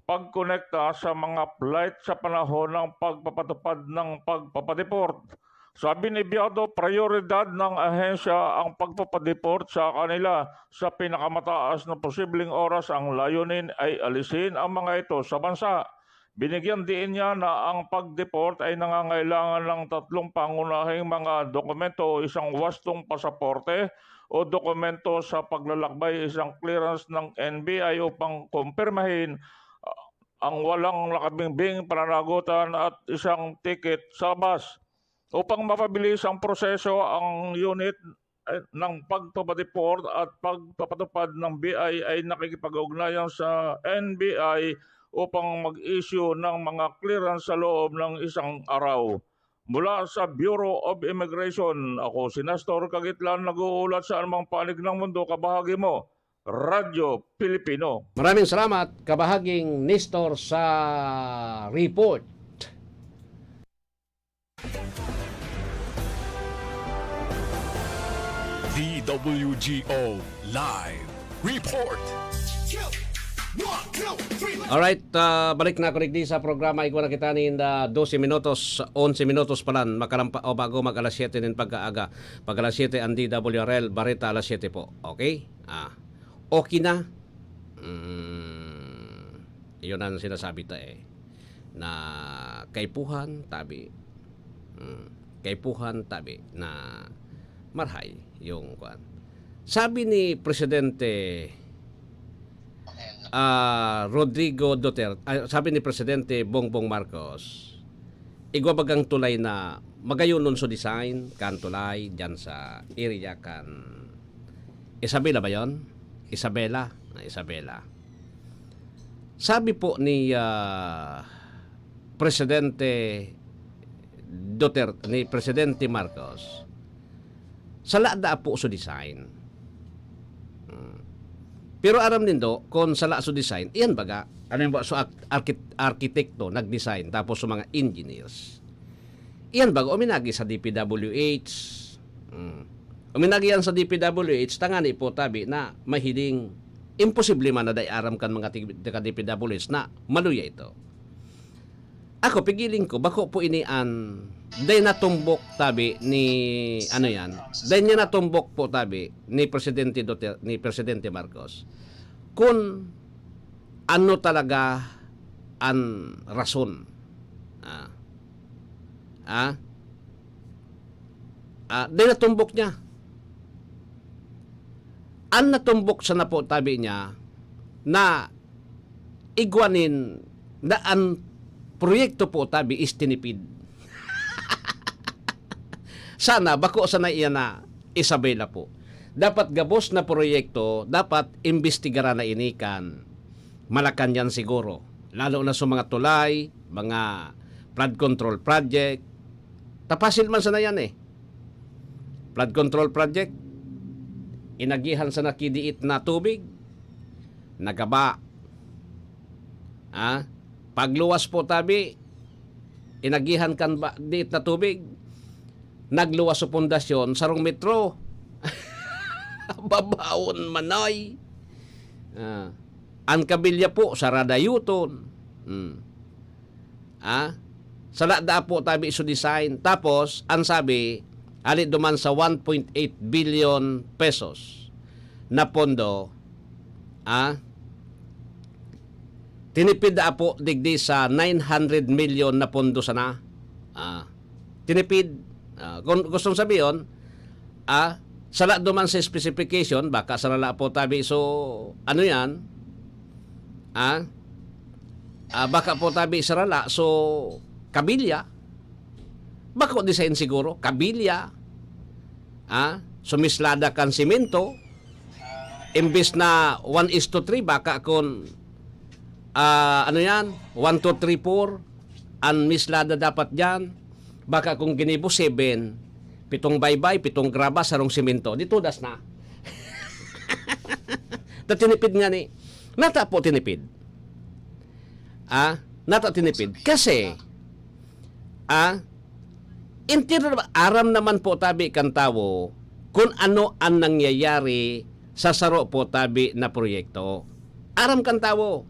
pagkonekta sa mga flight sa panahon ng pagpapatupad ng pagpapadeport. Sabi ni Biado, prioridad ng ahensya ang pagpapadeport sa kanila sa pinakamataas na posibleng oras. Ang layunin ay alisin ang mga ito sa bansa. Binigyan diin niya na ang pag-deport ay nangangailangan ng tatlong pangunahing mga dokumento, isang wastong pasaporte o dokumento sa paglalakbay, isang clearance ng N B I upang kumpirmahin ang walang nakabimbing pananagutan at isang ticket sa bus. Upang mapabilis ang proseso, ang unit ng pagpapadeport at pagpapatupad ng B I ay nakikipag-ugnayan sa N B I upang mag-issue ng mga clearance sa loob ng isang araw. Mula sa Bureau of Immigration, ako si Nestor Kagitlan, nag-uulat sa anumang panig ng mundo. Kabahagi mo, Radyo Pilipino. Maraming salamat, Kabahaging Nestor, sa report. D W G O Live Report. Alright, ah, balik na ako digdi sa programa. Igwa na kita nin, ah, dose minutos, onse minutos palan. Makalampa, o bago mag alas siyete nin pagkaaga. Pag alas siyete, ang D W R L, Bareta alas siyete po. Okay? Ah, okay na? Mm. Yun ang sinasabi ta eh, na kaipuhan, tabi. Hmm, kaipuhan, tabi na marhay yung kuwan. Sabi ni Presidente, ah, Rodrigo Duterte, ah, sabi ni Presidente Bongbong Marcos, igwa bagang tulay na magayonon so design kan tulay diyan sa area kan Isabela ba yon? Isabela, na Isabela. Sabi po ni, ah, Presidente Duterte, ni Presidente Marcos, sala da po so design. Hmm. Pero aram nindo, kung sala so design, iyan baga, ano yung ba, so ark-, arkit-, arkitekto nag-design, tapos so mga engineers. Iyan baga, uminagi sa D P W H. Hmm. Uminagi yan sa D P W H, tangani po tabi na mahiling imposible man na dai aram kan mga tig-, taga D P W H na maluya ito. Ako, pigiling ko, bako po ini an, dai natumbok tabi ni, ano yan, dai niya natumbok po tabi ni Presidente Duterte, ni Presidente Marcos, kung ano talaga an rason. Ah. Ah? Ah, dai natumbok niya. An natumbok sana po tabi niya na igwa nin na an proyekto po tabi is tinipid. Sana, bako sana iyan na Isabela po. Dapat gabos na proyekto, dapat imbestigaran na ini kan Malacañang siguro. Lalo na sa mga tulay, mga flood control project. Tapasil man sana yan eh. Flood control project. Inagihan sana ki diit na tubig. Nagaba. Ah, pagluwas po tabi, inagihan kan ba, diit na tubig. Nagluwas so pundasyon, sarong metro. Babawon man ay. Ah, an kabilya po, saradayoton. Hmm. Ah, sala da po tabi so design. Tapos, ang sabi, hali duman sa one point eight billion pesos na pondo, ah, tinipid da po digdi sa nine hundred million na pondo sana. Ah, tinipid. Ah, kung gustong sabihin, ah, sala duman sa specification, baka sarala po tabi. So, ano yan? Ah, ah, baka po tabi sarala. So, kabilya. Bako design siguro, kabilya. Ah, sumislada kan simento. Imbis na one is to three, baka kun, ah, ano yan? One, two, three, four. An mislada dapat dyan. Baka kung ginibo, seven. Pitong baybay, pitong graba, sarong simento. Di tudas na. Ta tinipid nga ni. Nata po tinipid. Ah, nata tinipid. Kasi, ah, entero na ba, aram naman po tabi kan tawo kung ano ang nangyayari sa saro po tabi na proyekto. Aram kan tawo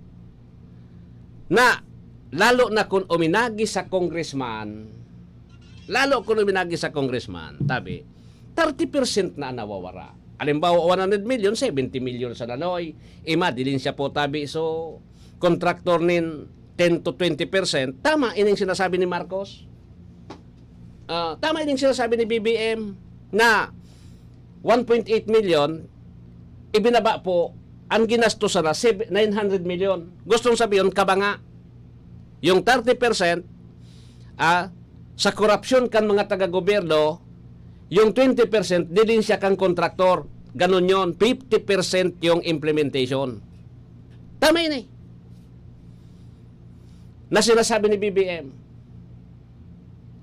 na lalo na kung uminagi sa congressman, lalo kung uminagi sa congressman, tabi, thirty percent na nawawara. Halimbawa, one hundred million, seventy million sa nanoy. Ima, dilin siya po tabi. So, contractor nin ten to twenty percent. Tama, ining sinasabi ni Marcos. Ah, tama ining sinasabi ni B B M na one point eight million, ibinaba po, ang ginastos sana, sev-, nine hundred million. Gustong sabihin, kabanga. Yung thirty percent, ah, sa korupsyon kan mga taga-gobyerno, yung twenty percent, dilin siya kan kontraktor. Ganun yon, fifty percent yung implementation. Tama yun eh. Na sinasabi ni B B M,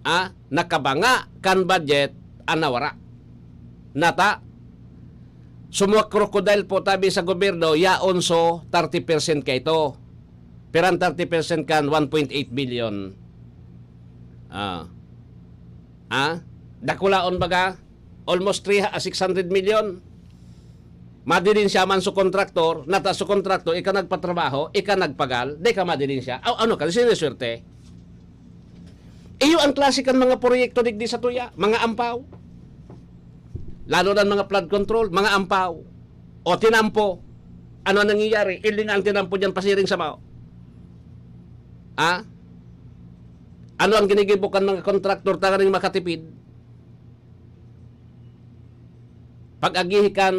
ah, nakabanga kan budget, ang nawara. Nata, sumwa crocodile po tabi sa gobyerno, yaon so thirty percent ka ito. Pero ang thirty percent kan one point eight billion. Ah. Ah? Dakulaon baga? Almost three, ah, six hundred million. Madilin siya man sa kontraktor, nata sa kontraktor, ika nagpatrabaho, ika nagpagal, di ka madilin siya. Aw, ano ka, siniswerte? Iyo ang klase kan mga proyekto digdi sa tuya, mga ampaw. Lalo na mga flood control, mga ampaw. O tinampo. Ano ang nangyayari? Iling ang tinampo dyan, pasiring sa mao. Ah? Ano ang ginigibo kan mga kontraktor tanganing makatipid? Pag-agihi kan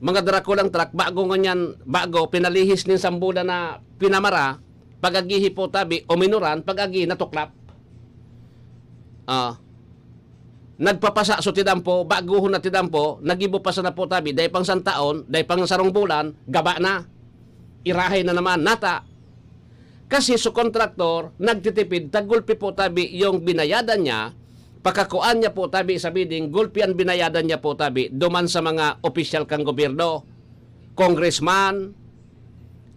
mga darakulang truck, bago ngunyan, bago, pinalihis nin sambulan na pinamara, pag-agihi po tabi, uminoran, pag-agihi, natuklap. Ah. Nagpapasa so tidampo, baguhon na tidampo, nagibo pa sana po tabi, dai pang santaon, dai pang sarong bulan, gaba na. Irahay na naman, nata. Kasi so kontraktor, nagtitipid, tagulpi po tabi yung binayadan niya, pakakuan niya po tabi sa bidding, gulpi ang binayadan niya po tabi, duman sa mga opisyal kang gobyerno, congressman,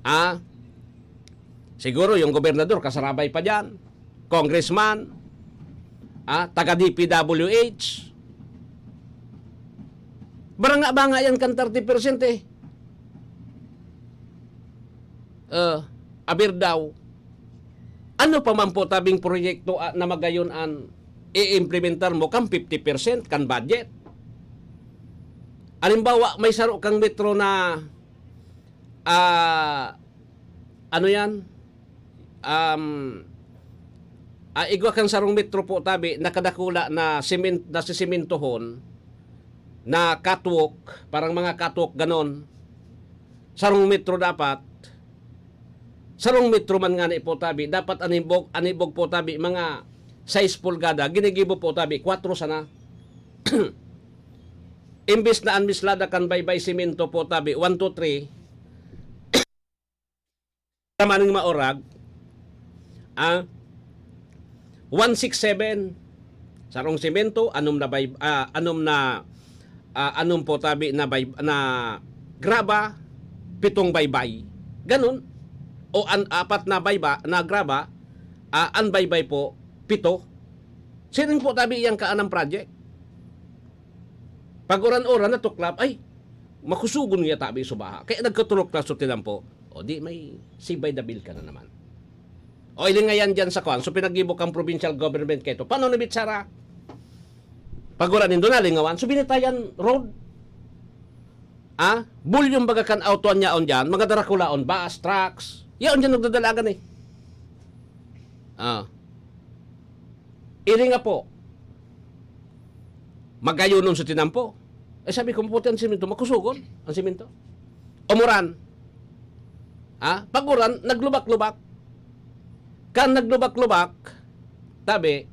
ah, siguro yung gobernador, kasarabay pa dyan, congressman, ah, taga D P W H. Baranga-banga yan kan thirty percent eh. Ah, aber daw, ano pa man po tabing proyekto, ah, na magayon an i-implementar mo kan fifty percent kan budget? Halimbawa, may saro kang metro na, ah, ano yan? Um, ah, igwa kang sarong metro po tabi, nakadakula na simen-, nasisimintohon, na catwalk, parang mga catwalk ganon. Sarong metro dapat. Sarong metro man ngani po tabi, dapat an ibog, an ibog po tabi, mga sais pulgada, ginigibo po tabi, kwatro sana. Imbis na an mislada kan baybay semento po tabi, one, two, three, tamaning maorag, ah, one six seven. Sarong semento, anom na bay-, ah, anom na, ah, anom po tabi na bay-, na graba, pitong baybay. Ganun. O an apat na bayba, na graba, ah, an baybay po, pito. Siring po tabi yang kaanang project. Pag uran-uran natuklap, ay, makusugon niya tabi so baha. Kaya nagkaturok na so tinampo. O di may sibay dabil ka na naman. O ilingayan dyan sa kwan. So pinaggibo kang provincial government kaito. Paano na bitsara? Pag uran nindo nalingawan, so binitayan road. Ah? Bulyong baga kan auto an yaon dyan, mga darakulaon, bus, trucks. Yaon dyan nagdadalagan eh. Ah. Ili nga po, magayonon sa tinampo. Eh, sabi ko, maputi ang simento, makusugon ang simento. Umuran. Ha? Pag uran, naglubak-lubak. Kan naglubak-lubak, tabi,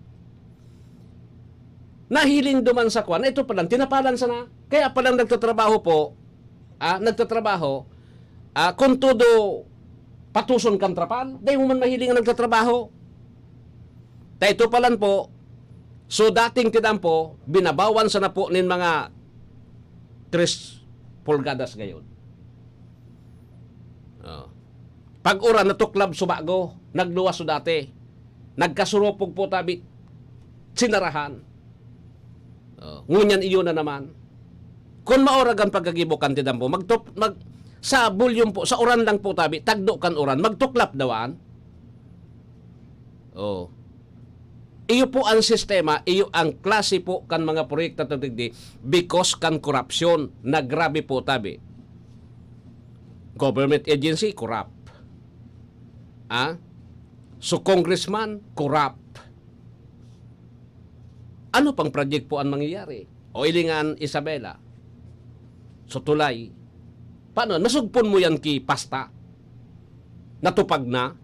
nahiling duman sa kwan, na ito palang, tinapalan sana. Kaya palang nagtatrabaho po, ah, nagtatrabaho, ah, kung todo patuson kan trapal, dai mo man mahiling ang nagtatrabaho. Ta ito palan po, so dating tinampo, binabawan sana po nin mga tres pulgadas gayon. Oh. Pag uran, natuklab so bago, nagluwas so dati. Nagkasuropog po tabi, sinarahan. Oh, ngunyan iyo na naman. Kun maorag an pagkagibo kan tidampo, magtup-, mag-, sa bulyong po, sa uran lang po tabi, tagdo kan uran, magtuklap dawan. Oh. Iyo po ang sistema, iyo ang klase po kan mga proyekto digdi because kan korupsyon na grabe po tabi. Government agency, corrupt. Ah? So, congressman, corrupt. Ano pang project po ang mangyayari? O ilingan, Isabela. So, tulay. Paano? Nasugpon mo yan ki pasta? Natupag na?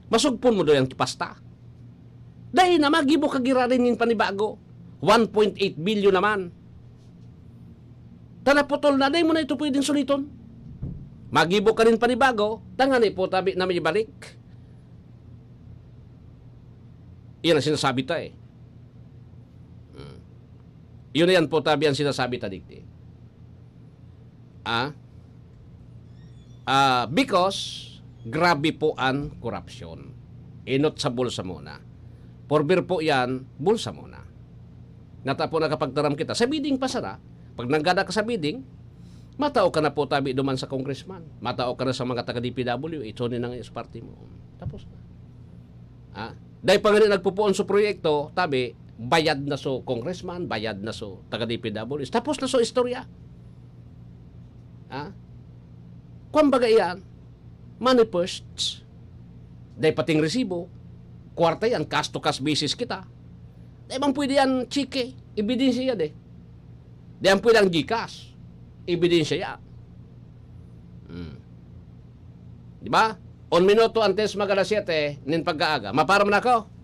Masugpon mo daw yan ki pasta? Dai na, magibo ka girarin nin panibago. One point eight billion naman. Ta naputol na, dai mo na ito pwedeng suliton. Magibo ka nin panibago, tangani po tabi na may balik. Iyan ang sinasabi ta eh. Hmm. Yun na yan po tabi ang sinasabi ta digdi. Ah? Ah, because grabe po an korupsyon. Inot sa bulsa muna. Porbir po yan, bulsa muna. Nata po nakapagtaram kita. Sa bidding pa sana, pag nanggada ka sa bidding, matao ka na po tabi duman sa congressman. Matao ka na sa mga taga D P W H, ito ni nang parte mo. Tapos na. Ah, dahil pa nga nagpupuon sa proyekto, tabi, bayad na so congressman, bayad na so taga D P W H. Tapos na so istorya. Ah? Kumbaga iyan, money first. Dai pating resibo. Kwarta yan, cash to cash basis kita. Dai man pwede yan, cheque. Ebidensya yan eh. Dai man pwede ang GCash. Ebidensya yan. Hmm. Di ba? Un minuto antes mag alas siyete nin pagkaaga. Mapara man ako.